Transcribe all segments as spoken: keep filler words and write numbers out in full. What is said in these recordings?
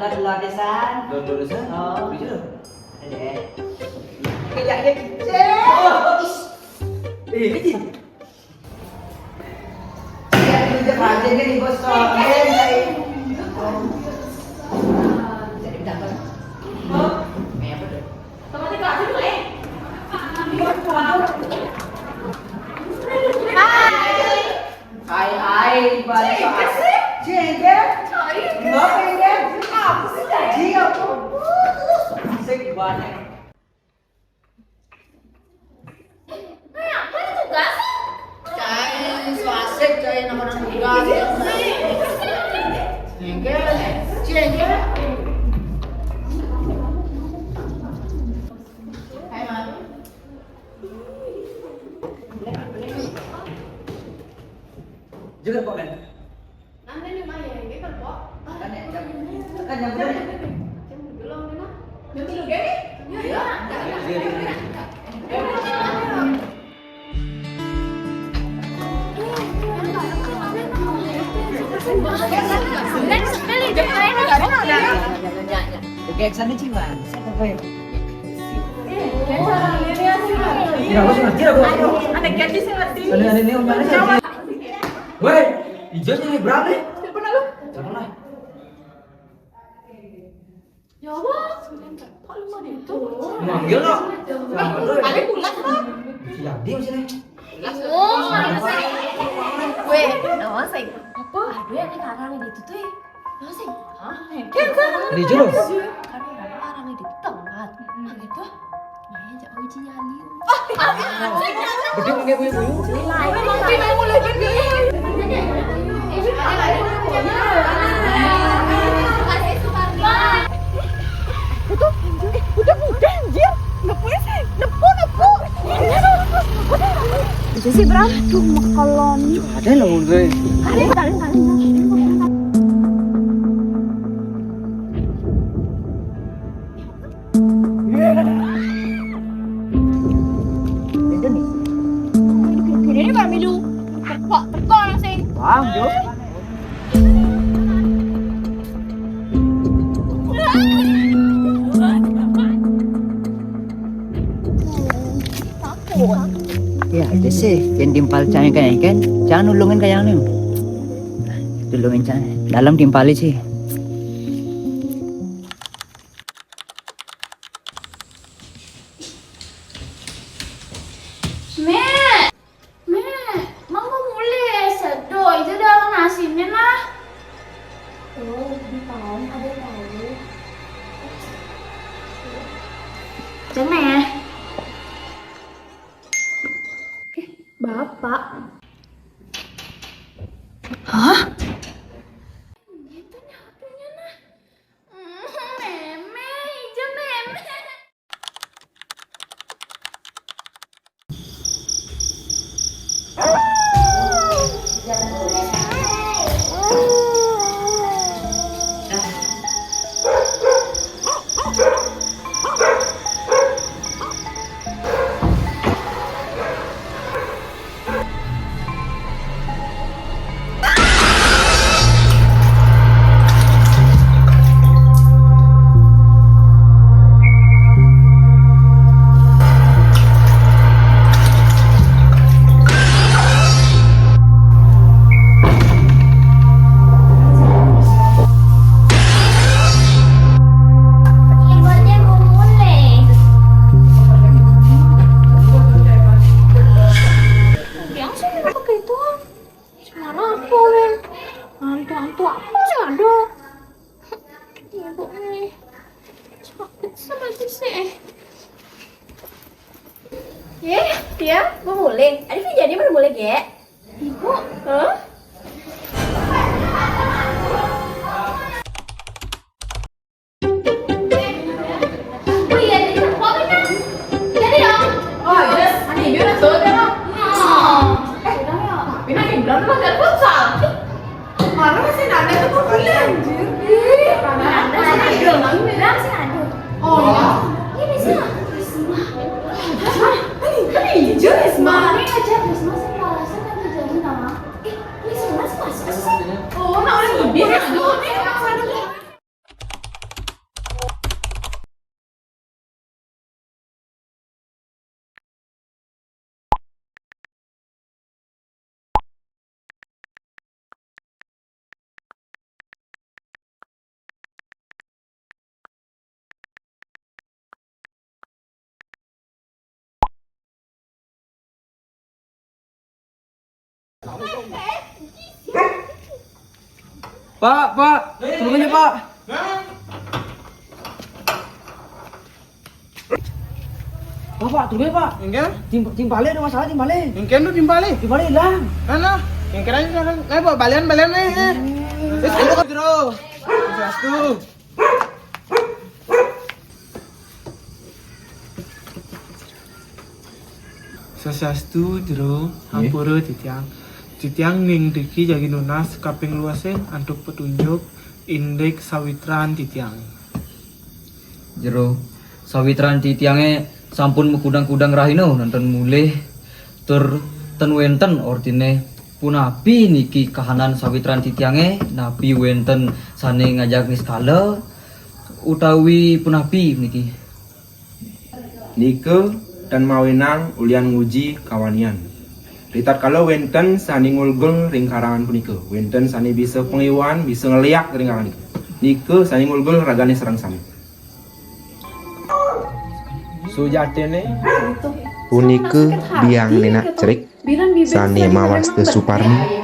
Dulu, dulu, San. Dulu, dulu, San. Oh. Dulu, dulu. Ada. Kerja dia kecil. Oh. Ih. Eh, kecil. Iya, kerja kerja dia digosok. Iya, iya. Jadi dapat. Oh. Kayak apa tuh? Sama dia kasih tuh, eh. Hai. Hai, hai, balik. Jengkel. Jengkel. Hai. Nggak pengen. Apa sih, Kak? Jengkel tuh. Asik banget. Nah, mana tugas? Cai, so asik, cai, nama orang tugas. Jengkel. Jengkel. Hai, Mak. Juga kok kan? Nanti nih, Mak, ya, ini kan kok. Kan ya, kan, kan yang bener. Jam dulu, Mak. Jam dulu, gini? Iya, iya. Iya, iya, iya. Oke, sana, Cing, Bang. Saya ke Woi, hijau ini berapa nih? Telepon lu. Telepon lah. Ya Allah, kok lu mau itu? Manggil lo. Ada pulas, Bang. Siap, diem sini. Oh, gue, nama sih. Apa? Ada yang sekarang gitu tuh. Nama sih? Hah? Kan sama. Ini jurus. Karena orang itu telat. Nah, gitu. Makanya jauh uji nyali. Beduk nggak punya bulu. Nilai. Nanti mau lagi nih. Itu, eh, udah, udah, anjir. Nepuin, nepu, nepu. Itu sih, Bram. Aduh, makalon. Ada lo, gue. Kalian, kalian, kalian. Ini Mbak Milu. Tepok, tepok langsung. Wah, Jo. Ya, itu sih, yang timpal cangkang kan, jangan nulungin kayak anu. Tulungin cang, dalam timpali sih. Mek, Mek, Mak mau mulai sedo, itu udah nasi nih lah. Oh, di tahun ada tahu. Ceng, Mek. Eh, Bapak. Hah? Itu nyapunya nah. Hmm, Meme, ijo Meme. Langsung pakai itu. Suara apa, Wen? Hantu-hantu apa sih ada? Ibu nih. Sakit sama sih. Eh, dia mau mulai. Ada kerjaan baru mulai, Gek. Ibu, hah? Oh iya, jadi apa kan? Jadi dong. Oh, yes. Ani, dia udah selesai, Bang. Oh. Eh, tapi nanti bulan lu masih ada futsal. Mana masih nanya tuh, kok gila, anjir. Ih, mana ada. Masih ada. Bilang sih ada. Oh, iya. Ini bisa. Risma. Hah? Ani, Ani, jujur, Risma. Ini aja, Risma sih alasan yang terjadi nama. Eh, ini semua sih masuk sih. Oh, nah, udah lebih. Aduh, ini apa? Aduh. Pak, Pak, tulungin ya, Pak. Pak, Pak, tulungin, Pak. Nggih? Tim, timpale ada masalah, timpale. Nggih, nu timpale. Timpale ilang. Mana? Nggih, kira ini kan. Eh, Pak, balian, balian, eh, eh. Terus, ayo, terus. Swastiastu. Swastiastu, Jero. Nggih. Ampura titiang. Titiang ning driki jagi nunas kaping luwesing antuk petunjuk indik sawitran titiang. Jero, sawitran titiange sampun makudang-kudang rahina nenten mulih, tur ten wenten ortine punapi niki kahanan sawitran titiange, napi wenten sane ngajak niskala utawi punapi niki? Nika tan mawinan ulian nguji kawanian. Ritatkala wenten sane ngulgul ring karangan punika, wenten sane bisa pangiwan, bisa ngeliak ring karangan nika. Nika sane ngulgul ragane sareng sami. Sujatine punika biang nenak cerik sane mawasta Suparni,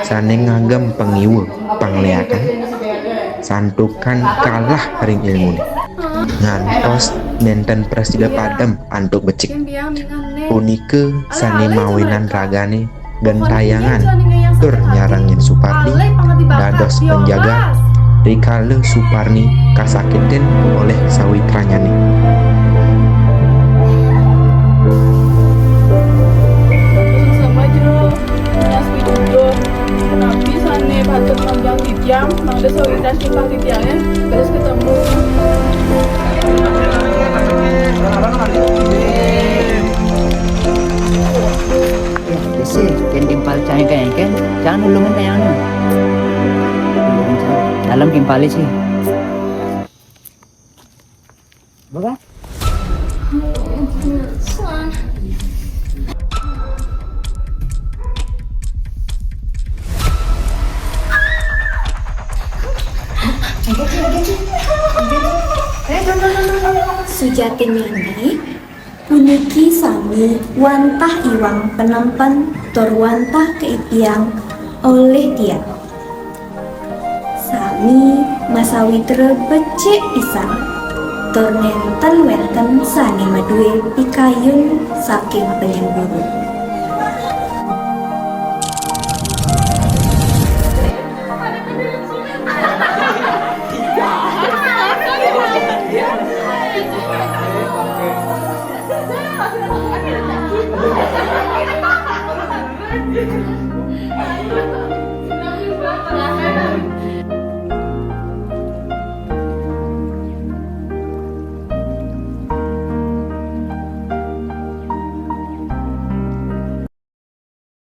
sane ngagem pangiwa pangleakan, santukan kalah ring ilmune. Ngantos nenten prasida padem antuk becik. Punika sane mawinan ragane gentayangan tur nyarengin Suparni dados penjaga rikala Suparni kasakitin olih sawitranyane. Sama jero, mas pituduh, napi sane patut manjang titiang, mangda sawitan tingkah titiange, terus ketemu. Ya, besi, ken timpal cai kayak ken, jangan ulungin kayak anu. Dalam timpal sih. Bapak? Sujatinnyane, puniki sami wantah iwang penempen tur wantah kaipiang olih tiang. Sami masawitra becik pisan, tur nenten wenten sane madue pikayun saking penyemburu.